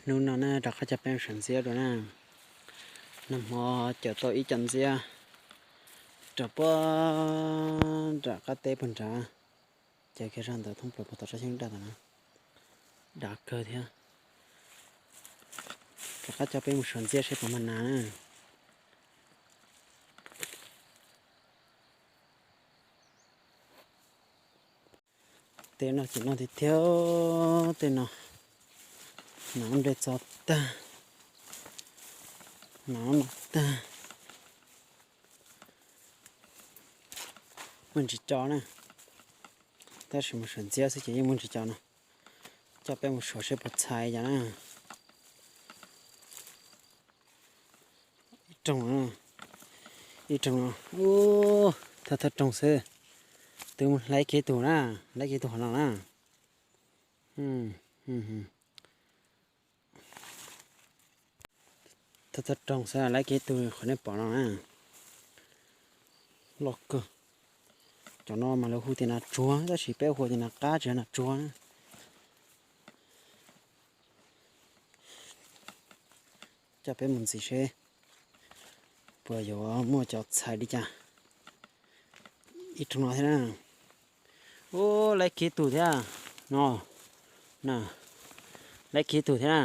Hnub no na rov qab coj peb mus sawv ntxiab dua na. Nag hmo cawm tau ib co ntxiab rau puag nram qab teb puag nrad, cawm kiag zog ntawd thoob plaws puag tom tsob xyoob daj ntawd na. Dav kawg thiab. Rov qab coj peb mus sawv ntxiab seb puas mag nas na. Tej no ces noj tiag tiag, tej no nas nplej txo tag, nas noj tag. Muaj ntsis co na, tab sis mus sawv ntxiab xwb ces yeej muaj ntsis co no. Coj peb mus suav seb puas txhais cas na. Ib rooj, ib rooj no, thawj thawj rooj xwb. Twb mus laib kiag tus na, laib kiag tus qhov no na. Thawj thawj rooj xwb, laib kiag tus qhov nej pom no na. Loj kawg. Cov no mas lawv hu tias nas tsuag tab sis peb hu tias nas qab tsis yog nas tsuag na. Coj peb mus ntxiv seb puas yuav muaj cov txhais li cas. Ib rooj no thiab na. Ub, laib kiag tus thiab no. Na, laib kiag tus thiab na.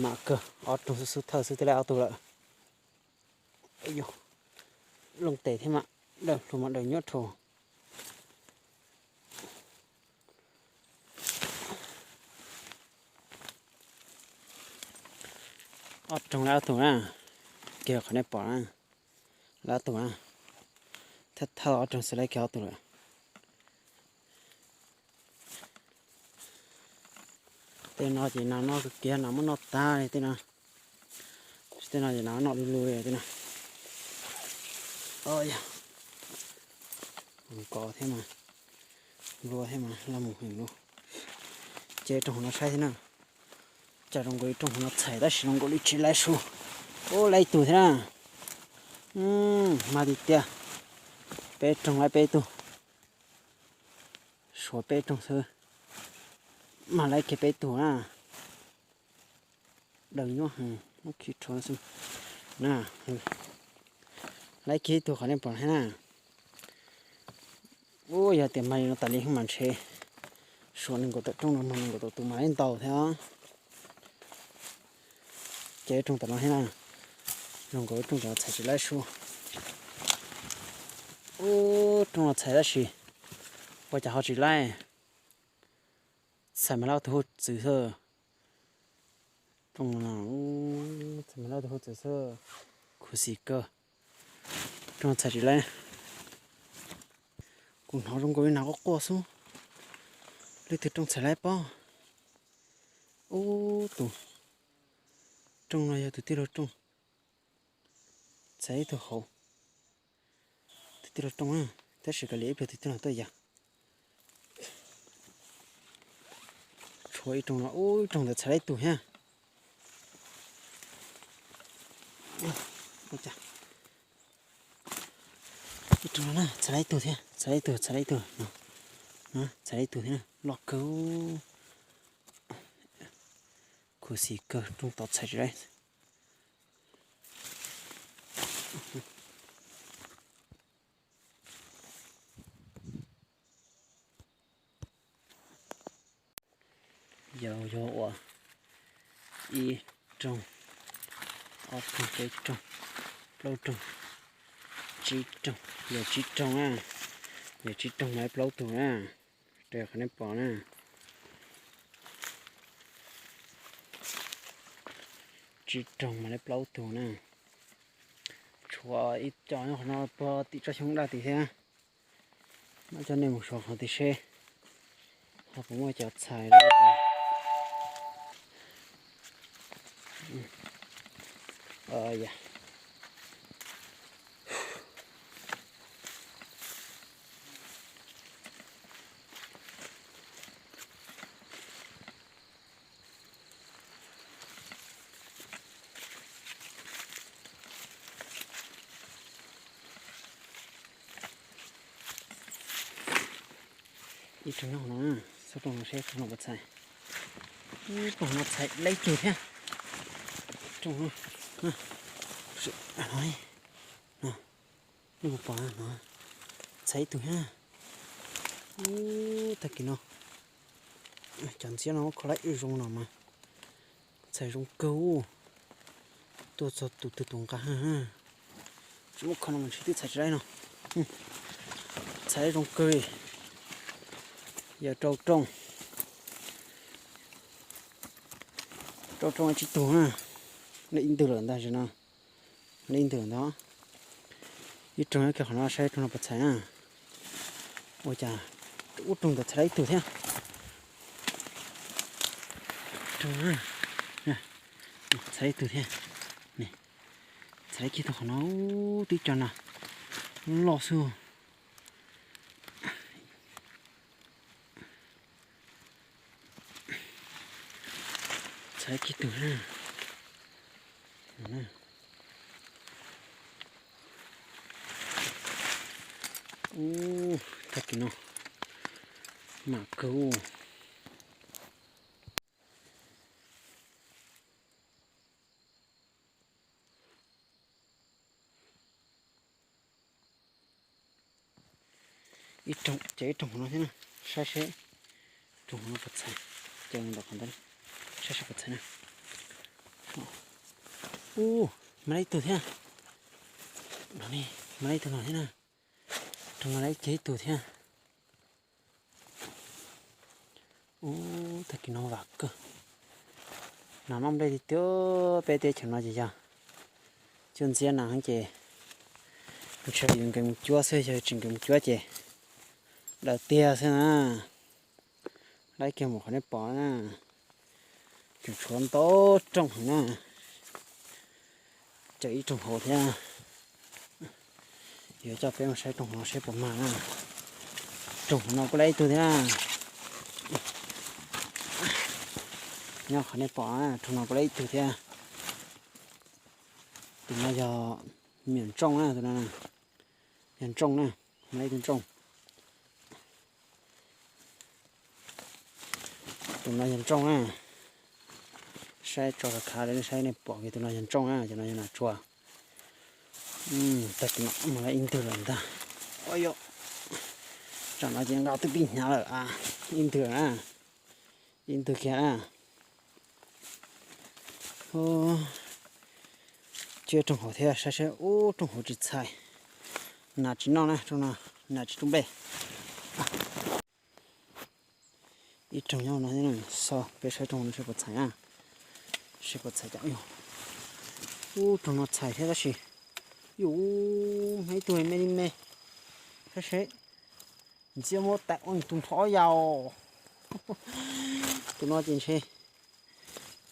Mam kawg, ob rooj xub xub thawj xwb twb laib ob tug lawm. Looj tes thiab mas, dawm hlo mas dawm nyuaj rau. Ob rooj laib ob tug na, kiag qhov nej pom na, laib ob tug na, thawj thawj ob rooj xwb laib kiag ob tug lawm. Tej no ces nas noj kawg kiag, nas muab noj tag li tej no. Tej no ces nas noj lug lug li tej no. Yog, kov thiab mas, nplua thiab mas laj mus heev lug. Ces rooj no saib thiab na. Cas zoo nkaus li rooj no txhais tab sis zoo nkaus li tsis laib su. Ub, laib ib tug thiab na. Mag tiag tiag. Peb rooj laib peb tug. Suav peb rooj xwb, mag laib kiag peb tug na. Daws nyuaj heev, muab khi rho xwb na. Laib kiag ib tug qhov nej pom thiab na. Ub, yog tias mag li no tas li mas ntshe suav nees nkaum tawm rooj no mag nees nkaum tawm tus mas laib ntau thiab. Ces rooj tom no thiab na, zoo nkaus rooj tom no txhais tsis laib su. Ub, rooj no txhais tab sis ua cas ho tsis laib. Txhais mas laib ob tug huj txwv xwb. Rooj no, txhais mas laib ob tug huj txwv xwb. Khuv xim kawg. Rooj txhais tsis laib. Kuv hnov zoo nkaus li nas quaj quaj xwb. Leej twg rooj txhais laib pob. Ub, tus rooj no yog tus tij laug rooj. Txhais ib tug hauv. Tus tij laug rooj na, tab sis kav liam ib pliag tus tij laug tuaj yam. Tshuav ib rooj no, ub, ib rooj ntawd txhais laib ib tug thiab. Ib rooj no na, txhais laib ib tug thiab, txhais laib ib tug, txhais laib ib tug no. Txhais laib ib tug thiab na, loj kawg. Khuv xim kawg, rooj tod txhais tsis laib. Yog, yog ua ib rooj, ob rooj, peb rooj, plaub rooj, tsib rooj, yog tsib rooj na, yog tsib rooj mas laib plaub tug na, raws qhov nej pom na. Tsib rooj mas laib plaub tug na. Tshuav ib co nyob qhov no puag tim tsob xyoob daj tid thiab. Mam coj nej mus saib qhov tid seb ho puas muaj cov txhais. Ib rooj nyob no, xauj rooj no seb rooj no puas txhais. Rooj no txhais lawm ib tug thiab. Rooj no, nej puas pom no, txhais ib tug thiab. Ub, tag kis no cov ntxiab no muab kho lawm zoo no mas txhais zoo kawg. Tuaj txog tus twg tus nqa. Tsis muab kho no mas ntshe twb txhais tsis laib no. Txhais zoo kawg li. Yog rau rooj, rau rooj tsib tug na. Nej ib ntwg lawm ntag no. Nej ib ntwg lawm ntag. Ib rooj kiag qhov no saib rooj no puas txhais na. Ua cas ub rooj ntawd txhais lawm ib tug thiab. Rooj, txhais ib tug thiab. Txhais lawm kiag tau qhov no, twb cov nas loj xwb. Txhais lawm kiag tug na. Ub, tag kis no mam kawg. Ib rooj, ces ib rooj hauv no thiab na, saib seb rooj hauv no puas txhais, ces ntawm qhov ntawd saib seb puas txhais na. Ub, mas lawm ib tug thiab. No ne, mas lawm ib tug no thiab na. Rooj no lawm kiag ib tug thiab. Ub, tag kis no vam kawg. Nas noj nplej tiag tiag, peb teb chaws no ces yog cuab ntxiab nas ces ntshe yuav nkees mus cuab xwb, yog tsis nkees mus cuab ces daws tiag xwb na. Lawm kiag mus qhov nej pom na, tseem tshuav ntau rooj heev na. Ces ib rooj hauv thiab. Yuav coj peb mus saib rooj hauv no seb puas mag na. Rooj hauv no kuj lawm ib tug thiab. Nyob qhov nej pom, rooj no kuj lawm ib tug thiab. Tus no yog me nyuam ntsooj na, tus no yog ntsooj na, mas lawm ib tug ntsooj. Tus no yog ntsooj na. Saib tso khav khav li saib nej pom kiag, tus no yog ntsooj na, tus no yog nas tsuag. Tag kis no mas lawm ib ntwg lawm ntag. Ua yog tsam no ces nqa twb pib hnyav lawm a. Ib ntwg na, ib ntwg kiag na. Cuab rooj hauv thiab, saib seb ub rooj hauv tsis txhais, nas tsis noj na, rooj no nas tsis rub nplej. Ib rooj nyob no, xauj peb saib rooj no seb puas txhais na, seb puas txhais cas. Ub, rooj no txhais thiab tab sis, yus, ib tug me li me, saib seb, ntxiab muab tais ua tu nrho ob ya. Tus no ces ntshe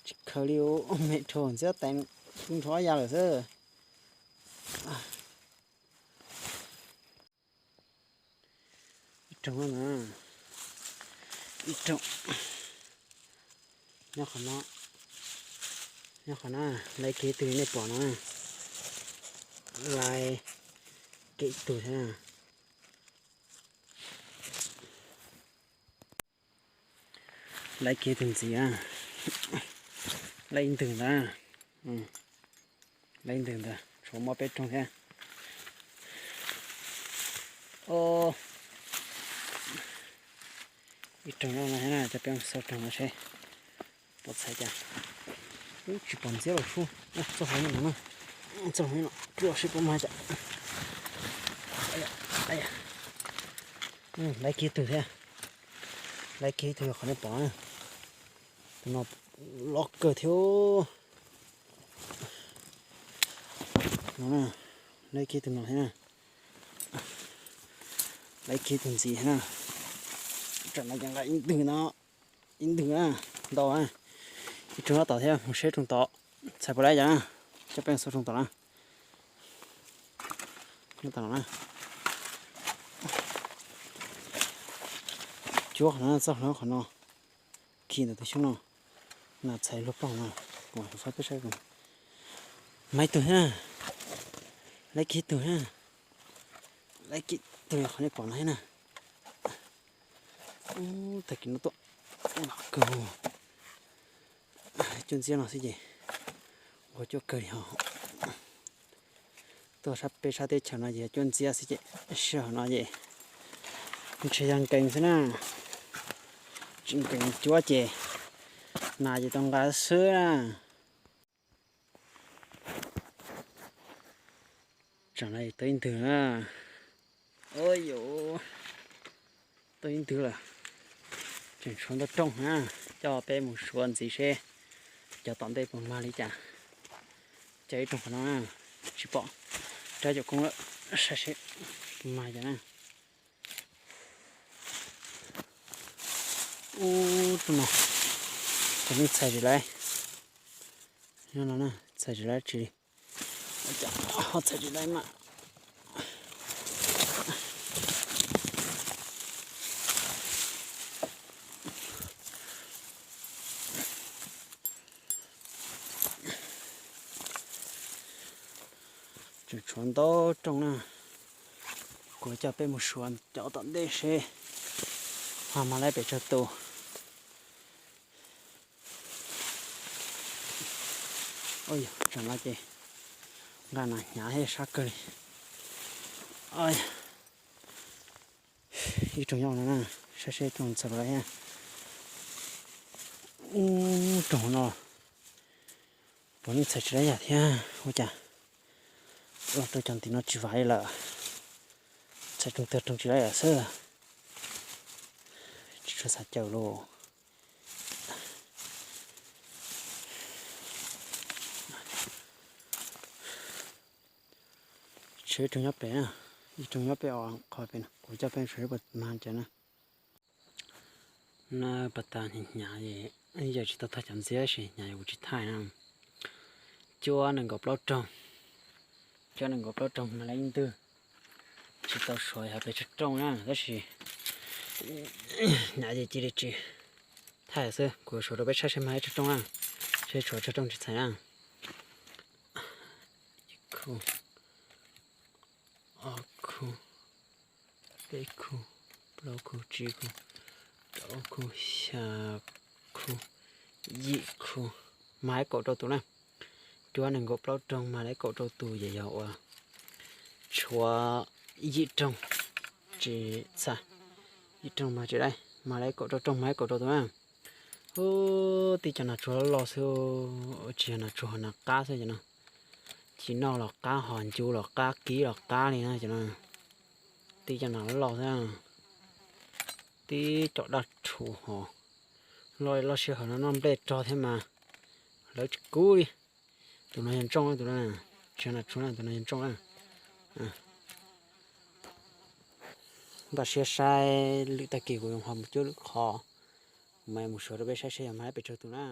tsis khaws li, me dhau ntxiab tais tu nrho ob ya lawm xwb. Ib rooj na, ib rooj nyob qhov no, nyob qhov na, lawm kiag ib tug nej pom no, lawm kiag ib tug thiab. Lawm kiag tus ntxiv, lawm ib ntwg ntag, lawm ib ntwg ntag, tshuav muaj peb rooj thiab. Ib rooj no thiab na, coj peb xauj rooj no seb puas txhais cas. Ub, tsis pom ntxiab los sub, txoj hauv no, txoj hauv no, seb puas mag cas. Lawm kiag tus thiab, lawm kiag tus qhov nej pom, tus no loj kawg thiab. No, lawm kiag tus no thiab na, lawm kiag tus ntxiv thiab na. Tsam no ces nqa ib ntwg no, ib ntwg na, ntau na. Ib rooj nyob tod thiab, mus seb rooj tod txhais puas lawm cas na. Coj peb xauj rooj tod na. Nyob tod no na. Cuab qhov no, txoj hlua qhov no, khi ntawm tus xyoob no, nas txhais luag plaug no, peb saib. Mag ib tug thiab, lawm kiag ib tug thiab, lawm kiag ib tug qhov nej pom no thiab na. Ub, tag kis no tuaj, ua lam kawg. cuab ntxiab no xwb ces nquag cuab kawg li ho. Tuaj sab peb sab teb chaws no ces yog cuab ntxiab xwb ces sij hawm no ces ntshe yog nkees xwb na. Tsis nkees cuab ces nas ces tau nqa xwb na. Tsam no tau ib ntwg na. Ua yuav tau ib ntwg lawm. Tseem tshuav ntau rooj na, coj peb mus suav ntxiv seb cov tom ntej puas mag li cas. Cov ib rooj qhov no tsis pom, rab caum koob lawm, saib seb puas mag li cas na. Ub, rooj no ces yeej txhais tsis laiv. Nyob no txhais tsis laiv tsis li. Ho txhais tsis laiv mas. Tseem tshuav ntau rooj na. Kuv coj peb mus suav cov tom ntej seb ho mag laiv pes tsawg tus. Ua yog tsam no ces nqa nas hnyav thiab sab kawg li. Ib rooj nyob no na, saib seb rooj txhais puas laiv thiab. Ub, rooj no puav leej txhais tsis laiv yam thiab ua cas los rau cov ntim no tsis vam li lawm. Txhais rooj twg rooj tsis laiv yam xwb. Tsis tshua xav caws los. Tshuav ib rooj nyob pem na, ib rooj nyob pem os, qhov pem no kuv coj peb saib puas mag cas na. Na pas tas hnyav hnyav, yog tsis tau tag cov ntxiab sis hnyav yog kuv tsis thaij na. Cuab nees nkaum plaub rooj, cuab nees nkaum plaub rooj mag laiv ib ntwg. Tsis tau suav yog pes tsawg rooj na tab sis hnyav ces cia li tsis thaij xwb, kuv suav rau peb saib seb mag ib tsawg rooj na, seb tshuav tsawg rooj tsis txhais na. Ib khub, ob khub, peb khub, plaub khub, tsib khub, rau khub, xya khub, yim khub, mag ib kaum rau tus na. Cuab nees nkaum plaub rooj mag laiv kaum rau tus ces yog ua tshuav yim rooj tsis txhais, yim rooj mag tsis laiv, mag laiv kaum rau rooj mag ib kaum rau tus na. Ub, tib cov nas tsuag loj xwb, tsis yog nas tsuag, nas qab xwb cov no. Ci noj los qab, ho ncu los qab, kib los qab li na cov no. Tib cov nas loj xwb, tib cov daj rhuv ho loj li loj sij hawm no noj nplej rog thiab mas lawv tsis kub li. Tus no yog ntsooj, tus no tsis yog nas tsuag na, tus no yog ntsooj na. Npaj siab saib lwm tag kis kuv yuav ho mus cuab lwm qhov, kuv mam mus suav rau peb saib seb yog mag pes tsawg tus na.